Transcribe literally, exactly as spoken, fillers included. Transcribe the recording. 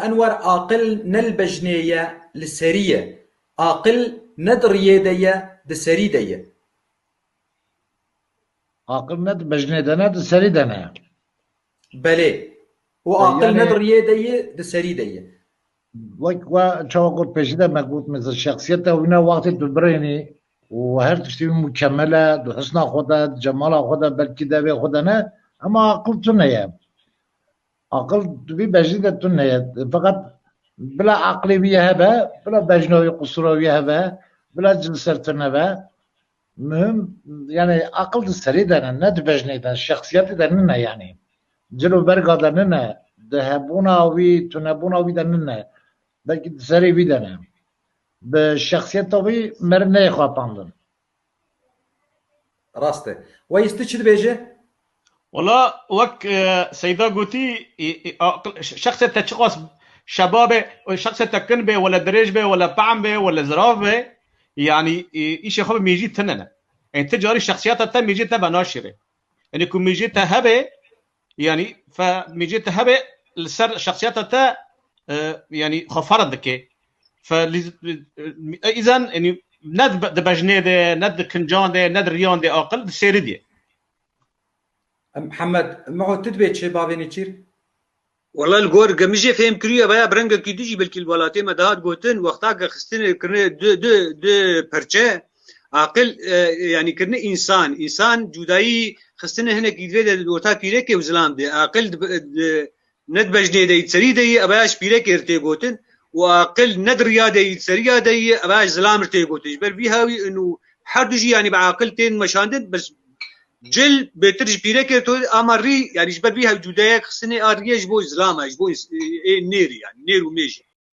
Enwer, aqil ne li bejnê ye, li serî ye. Aqil ne di riyê de ye, di serî de ye. Aqil ne di bejnê de ne, di serî de ne. Belê. Û aqil ne di riyê de ye, di serî de ye. Wek we çawa got pêşî de me got, mesela şexsiyeta wî ne wextê tu birênî û her tiştî wî mukemel e, di husna xwe de, di cemala xwe de, belkî devê xwe de ne, ama aqil tune ye. Aqil di vî bejnî de tune ye. Feqet bila aqilê wî hebe, bila bejna wî, qusura wî hebe, bila cil ser tune be. Muhim, yani aqil di serî de ne, ne di bejnê de, şexsiyetê de nine yani. Cil û berga de nine, di hebûna wî, tunebûna wî de nine. Belkî di serê wî de ne. Bi şexsiyeta wî meriv neyê xapandin. Rast e. Weys, tu çi dibêje? Wala wek e, Seyda gotî, e, e, aqil, şexsê te çiqas şebab e, şexsê te kin be, wele dirêj be, wele pehm be, wele zirav be, yani e, îşê xwe bi mêjî tine ne. Yani ti carî şexsiyeta te mêjê te venaşêre. Yani ku mêjê te hebe, yani fe mêjê te hebe li ser şexsiyeta te e, yani xwe ferq dike. Fe îzen yani ne di bejnê de, ne di kincan de, ne di riyan de aqil di serî de ye. Mihemed, Miho, tu dibê çi bavê Nêçîr? Wela li gor ge min jê fêm kiriye veya bi rengekî din jî belkî li welatê me dihat gotin, wexta ke xistine kirine du, du, du perçe, aqil, e, yanî kirine însan. Însan cudayî xistine hinekî divê de di orta pîrekê û zilam de. Aqil di, di, ne di bejnê de yî, di serî de yî, ev ya ji pîrekê re tê gotin û aqil ne di riya de yî, di seriya de yî, ev ya ji zilam re tê gotin. Ji ber vî hawî û her du jî yanî bi aqil tên meşandin, bes cil bêtir ji pîrekê re tê, ama rî, yanî ji ber vî hawî cudayek xistinê a riyê ji bo zilam e, ji bo ins-, ê nêrî yanî, nêr û mêj e.